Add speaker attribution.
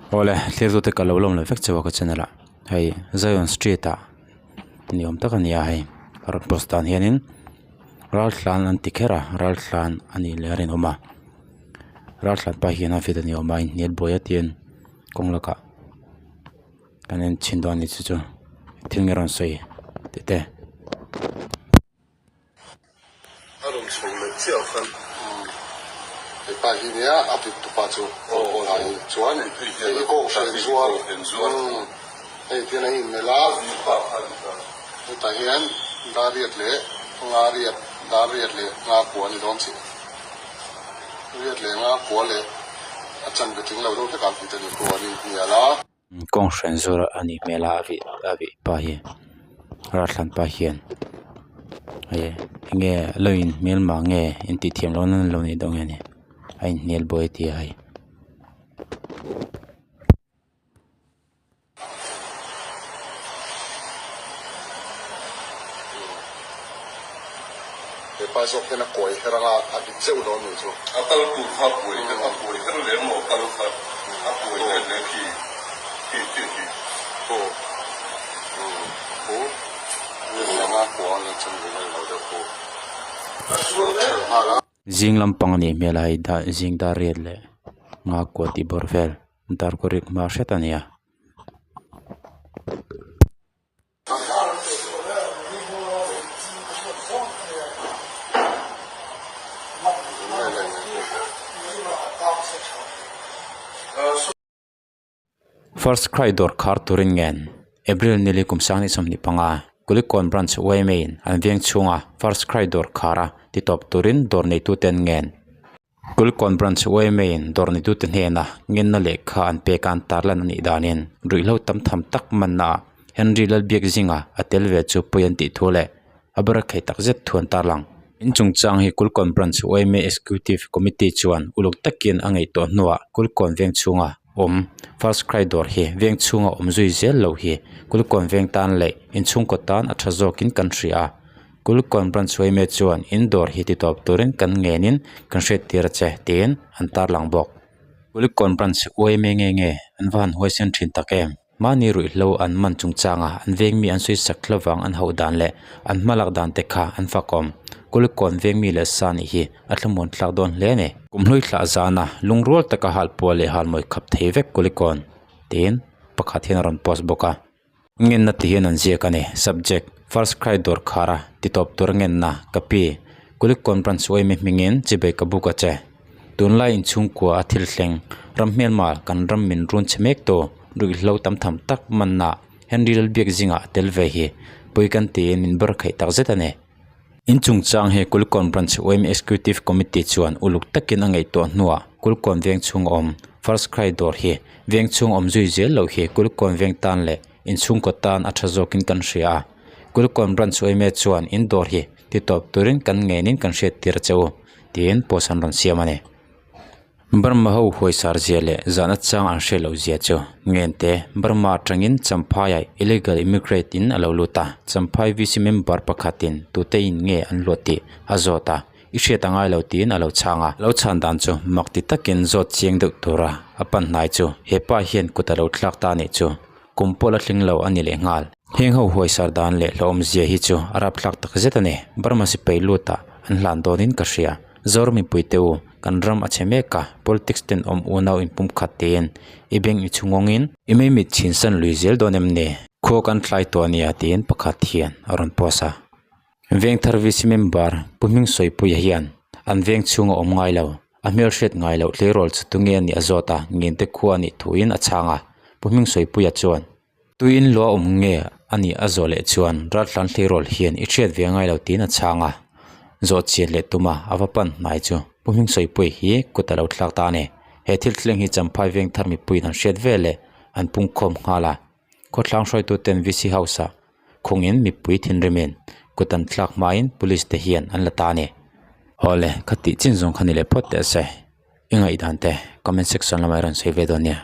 Speaker 1: Awle thlir tute ka lo lawm lo vek chauh a ka channel ah hei Zion street ah ni awm tak a ni a hei a rawn post dan hianin raltlan an ti kher a raltlan a nih leh a rinawm a raltlan pa hian a fit a ni awm a inhnial buai a tiin kawng lakah kan en chhin dawn a ni chu chu thil nge rawn sawi tih te.
Speaker 2: A rawn chho leh chiah khan hepa hi nia a bit tupa chu aw aw ah hi chuan hei hi kawng hren zuar hei tian a inmelh a hetah hian dar riat leh nga riat dar riat leh nga kua a ni dawn chi riat leh nga kua leh a chanve tling lo deuh hlek ah tih te ni kua a ni hnial a.
Speaker 1: Kawng hran zawr a nih hmel a a vih pa hi ralthlan pa hian ih enge lo in hmel mah nge in tih thiam loh na an lo neih dawn nge ni a inhnial buai a ti a hei.
Speaker 2: Hepa zawk hian a kawi her anga a bit zeuh dawn nih chu. A kal tur kha a kawi her a kawi her lem lo kal kha a kawi her leh khi khi khi khi. Aw aw ni anga kua la chan ve lai lo deuh pawh a chhel nghal a.
Speaker 1: Zing lampang a nih hmel a hei dah zing dar riat leh nga kua tih bawr vel dar kaw rik hma hret a ni a. First Cry dawr khar turin ngen April nili kum sang ni 25 Kulikawn Branch yma in an veng chhunga First Cry dawr khara titawp turin dawr neitute an ngen. Kulikawn Branch yma in dawr neitute hnena ngenna lehkha an pek a an tarlan a nih danin ruihhlo tam tham tak manna ah Henry Lalbiak zinga a tel ve chu pawi an tih thu leh a ber a khei tak zet thu an tarlang. In chungchang hi Kulikawn Branch yma Executive Committee chuan uluk takin a ngaihtuah hnuah Kulikawn veng chhunga awm First Cry dawr hi veng chhunga awm zui zel lo hi Kulikawn veng tan leh inchhungkaw tan a tha zawkin kan hria a. Kulikawn Branch yma chuan in dawr hi titawp turin kan ngenin kan hriattir a che tiin an tarlang bawk. Kulikawn Branch yma nge nge an va han huaisen thin tak em? Mahni ruihhlo an man chungchanga an vengmi an sawi sak hlavang an hauh dan leh an hmalak dan te kha an fakawm. Kulikawn vengmi leh sa nih hi a thlamuan thlak dawn hle a ni. Kumhlui thlah zana lungrual taka halpuah leh halmawi khap thei vek Kulikawn tiin pakhat hian a rawn post bawk a. Ngenna ti hian an ziak a ni. Subject, First Cry dawr khara titawp tur ngenna ka pi. Kulikawn Branch yma hmingin chibei ka buk a che. Tunlai inchhungkua a thil thleng ram hmelma kan ram min run chhe mek tu ruihhlo tam tham tak manna Henry Lalbiak zingah a tel ve hi pui kan tiin min ber khaih tak zet a ni. In chungchang hi Kulikawn Branch yma Executive Committee chuan uluk takin a ngaihtuah hnuah Kulikawn veng chhung a awm First Cry dawr hi veng chhung awm zui zel loh hi Kulikawn veng tan leh inchhungkaw tan a tha zawkin kan hria a. Kulikawn Branch yma chuan in dawr hi titawp turin kan ngenin kan hriattir che u. Tiin post an rawn siam a ni. Burma ho huaisar zia leh zahna chang an hriat loh zia chu Ngente Burma atangin Champhaiah illegal immigrate in a lo lut a, Champhai VC member pakhatin tute in nge an luah tih a zawt a, i hriat a ngai lo tiin a lo chhang a. Lo chhan dan chu mak ti takin zawt chiang deuh tura a pan hnai chu he pa hian kut a lo thlak ta anih chu kum pawh la tling lo a ni leh nghal. Heng ho huaisar dan leh hlauhawm zia hi chu a rapthlak tak zet a ni. Burma sipai lut ah an hlan dawnin ka hria. Zoram mipui te u, kan ram a chhe mek a, politics ten awm unau inpum khat tiin i beng i chhungawngin i meimit chhinsan lui zel dawn em ni? Khua kan tlai tawh a nia tiin pakhat hian a rawn post a. Vengthar VC member Pu Hmingsawipuia hian an veng chhung a awm ngai lo. A hmel hriat ngai loh tleirawl chu tunge a nih a zawt a, Ngente khua a nih thuin a chhang a. Pu Hmingsawipuia chuan, Tuiin lua awm nge a nih a zawh leh chuan Raltlan tleirawl hian i hriat ve ngai lo tiin a chhang a. Zawh chian leh tuma a va pan hnai chu Pu Hmingsawipuia hi kut a lo thlak ta a ni. He thil thleng hi Champhai Vengthar mipuiin an hriat ve leh an pungkhawm nghal a. Khawthlang hruaituten VC House-ah khungin mipui thinrimin kut an thlak hmain police te hian an la ta a ni. Awle, kha tih chin zawng kha ni leh phawt teh se. I ngaihdan te comment section lamah i rawn sawi ve dawn nia.